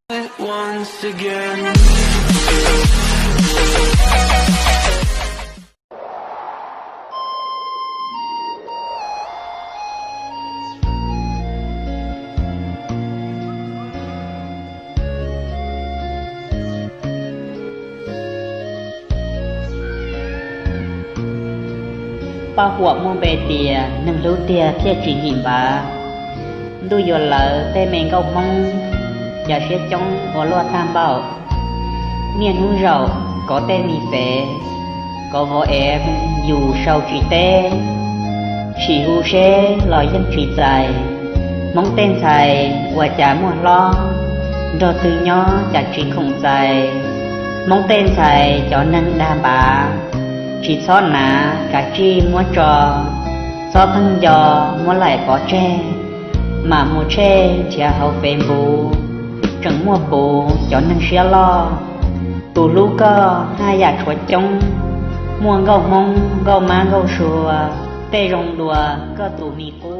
Paj huam muaj npe tias neeg hlub tiag thiaj tsis yim npav. Ntuj yuav lawv tej me nkauj Hmoob, cas siab coob ua luaj tag npaum. Niaj hnub zaum kov tej mis fev, kov vov ev yus sau tsis teb, sim hu seb los yeej tsis txais. Hmoob tej ntxhais ua cas muaj hlob, nrog twg nyob cas tsis khoom txais. Hmoob tej ntxhais cov neeg dag npav, tsis txhob hnav kav tsij muab tso, txhob pheej nco muab laim pov tseg, mam mus tshej nrhiav hauv Facebook, tseem muaj puv cov neeg siab loj. Tus hlub koj haj yam tshuav coob, muaj nkauj Hmoob nkauj mab nkauj sua, tej zoo dua koj tus mi qub.